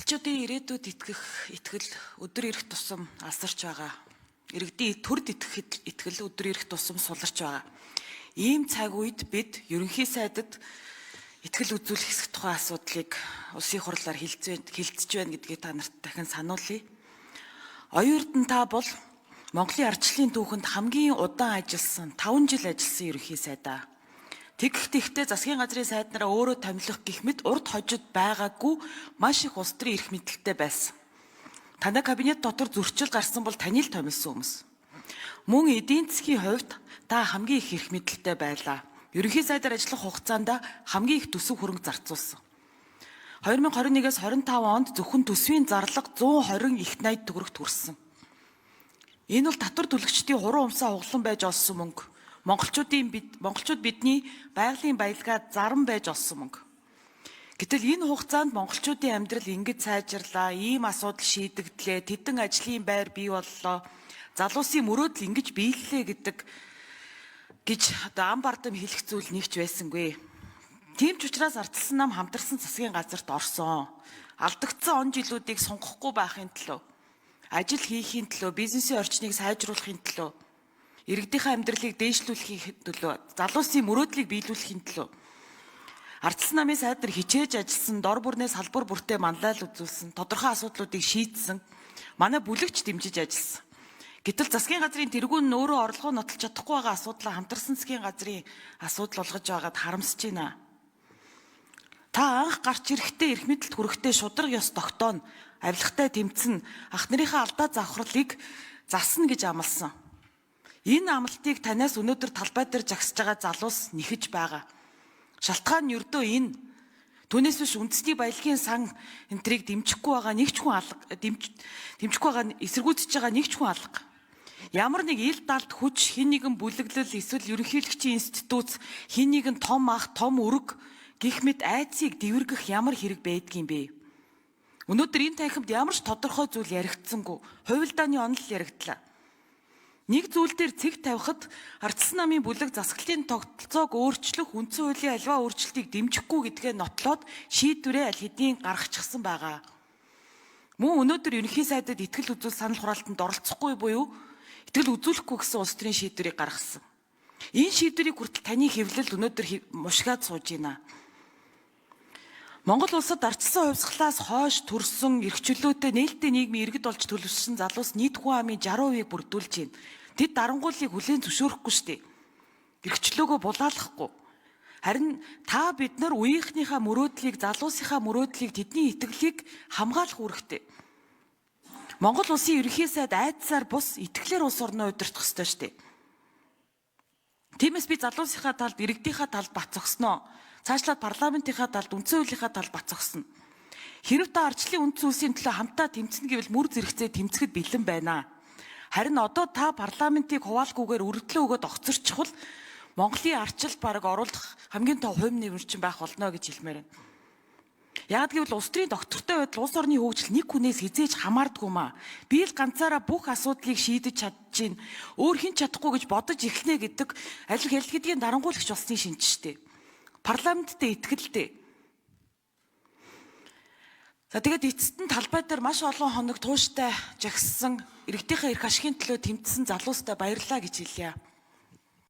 Монголчуудын ирээдүйд итгэх итгэл өдөр ирэх тусам алсарч байгаа. Иргэдийн төрд итгэх итгэл өдөр ирэх тусам суларч байгаа. Ийм цаг үед бид ерөнхий сайдад итгэл үзүүлэх хэсэг тухай асуудлыг улсын хурлаар хилцэж байна гэдгийг та нарт дахин сануулъя. Оюун Эрдэнэ та бол Монголын ардчлалын түүхэнд хамгийн удаан ажилласан, 5 жил ажилласан ерөнхий сайдаа. Тэгэхдээ засгийн газрын сайд нараа өөрөө томилох гэх мэт урд хожид байгаагүй маш их улс төрийн эрх мэдэлтэй байсан. Танай кабинет дотор зөрчил гарсан бол таны л томилсон хүмүүс. Мөн эдийн засгийн хувьд та хамгийн их эрх мэдэлтэй байлаа. Ерөнхий сайдаар ажиллах хугацаанд хамгийн их төсөв хөрөнгө зарцуулсан. 2021-ээс 25 онд зөвхөн төсвийн зарлага 120 их 80 төгрөгт хүрсэн. Энэ бол татвар төлөгчдийн хуруу умсаа хуглан байж олсон мөнгө. Монголчууд бидний байгалийн баялгаа заран байж олсон мөнгө. Гэтэл энэ хугацаанд монголчуудын амьдрал ингэж сайжрлаа, ийм асуудал шийдэгдлээ, тэдэн ажлын байр бий боллоо, залуусын мөрөөдөл ингэж биеллээ гэдэг гэж одоо ам бардам хэлэх зүйл нэгч байсангүй. Тийм ч учраас ардчилсан нам хамтарсан засгийн газарт орсон. Алдагдсан он жилүүдийг сунгахгүй байхын төлөө, ажил хийхийн төлөө, бизнесийн орчныг сайжруулахын төлөө, иргэдийнхээ амьдралыг дээшлүүлэхийн төлөө, залуусын мөрөөдлийг биелүүлэхийн төлөө ардчилсан намын сайд нар хичээж ажилласан, дор бүрнээ салбар бүртээ манлайл үзүүлсэн, тодорхой асуудлуудыг шийдсэн, манай бүлэгч дэмжиж ажилласан. Гэтэл засгийн газрын тэргүүн нь өөрөө орлогоо нотолж чадахгүй байгаа асуудлаа хамтарсан засгийн газрын асуудал болгож байгаад харамсаж байна. Та анх гарч ирэхдээ эрх мэдэлд хүрэхдээ шударга ёс тогтооно, авилгатай тэмцэн, ах нарынхаа алдаа завхралыг засна гэж амласан. Энэ амлалтыг танаас өнөөдөр талбай дээр жагсаж байгаа залуус нэхэж байгаа. Шалтгаан нь ердөө энэ. Түүнээс биш үндэсний баялагын сан энтрийг дэмжихгүй байгаа нэг ч хүн алга, дэмжихгүй байгаа, эсэргүүцэж байгаа нэг ч хүн алга. Ямар нэг ил далд хүч, хэн нэгэн бүлэглэл, эсвэл ерөнхийлөгчийн институт, хэн нэгэн том ах, том өрг гэх мэт айдсыг дэвэргэх ямар хэрэг байдгийм бэ? Өнөөдөр энэ танхимд ямар ч тодорхой зүйл яригдсангүй. Хувилдааны онол яригдлаа. Нэг зүйл дээр цэг тавихад ардчилсан намын бүлэг засаглалын тогтолцоог өөрчлөх үндсэн хуулийн аливаа өөрчлөлтийг дэмжихгүй гэдгээ нотлоод шийдвэрээ аль хэдийн гаргачихсан байгаа. Мөн өнөөдөр ерөнхий сайдад итгэл үзүүл санал хураалтанд оролцохгүй буюу итгэл үзүүлэхгүй гэсэн улс төрийн шийдвэрийг гаргасан. Энэ шийдвэрийг хүртэл таны хэвлэл өнөөдөр мушгаад сууж байна. Монгол улсад ардчилсан хувьсгалаас хойш төрсөн эрх чөлөөтэй нээлттэй нийгмийн иргэд болж төлөвшсөн залуус нийт хүн амын 60%-ийг бүрдүүлж байна. Тэд дарангуулыг хүлээн зөвшөөрөхгүй шүү дээ. Эрх чөлөөгөө булаалгахгүй. Харин та бид нар үеийнхнийхээ мөрөөдлийг, залуусынхаа мөрөөдлийг, тэдний итгэлийг хамгаалах үүрэгтэй. Монгол улсын ерөнхий сайд айдсаар бус итгэлээр улс орноо удирдах ёстой шүү дээ. Тиймээс би залуусынхаа талд, иргэдийнхаа талд бат зогсноо. Цаашлаад парламентынхаа талд, үндсэн хуулийнхаа талд бат зогсно. Хэрв та ардчлалын үндсэн үлсийн төлөө хамтаа тэмцэнэ гэвэл мөр зэрэгцээ тэмцэхэд бэлэн байна. Харин одоо та парламентыг хуваалгүйгээр өргөдлөө өгөөд огцорчихвол Монголын ардчилалд бараг оруулах хамгийн том хувь нэмэрчин байх болно гэж хэлмээр байна. Яг гэвэл улс төрийн доктортой байдал улс орны хөгжил нэг хүнээс хэзээ ч хамаардаггүй маа. Би л ганцаараа бүх асуудлыг шийдэж чадчихээн. Өөр хэн чадахгүй гэж бодож эхлэнэ гэдэг аль аль хэдийн дарангуулагч болсны шинж штэ. Парламенттэй итгэлтэй. За тэгээд эцэст нь талбай дээр маш олон хоног тууштай жагссан иргэдийнхээ эрх ашигын төлөө тэмцсэн залуустай баярлалаа гэж хэлье.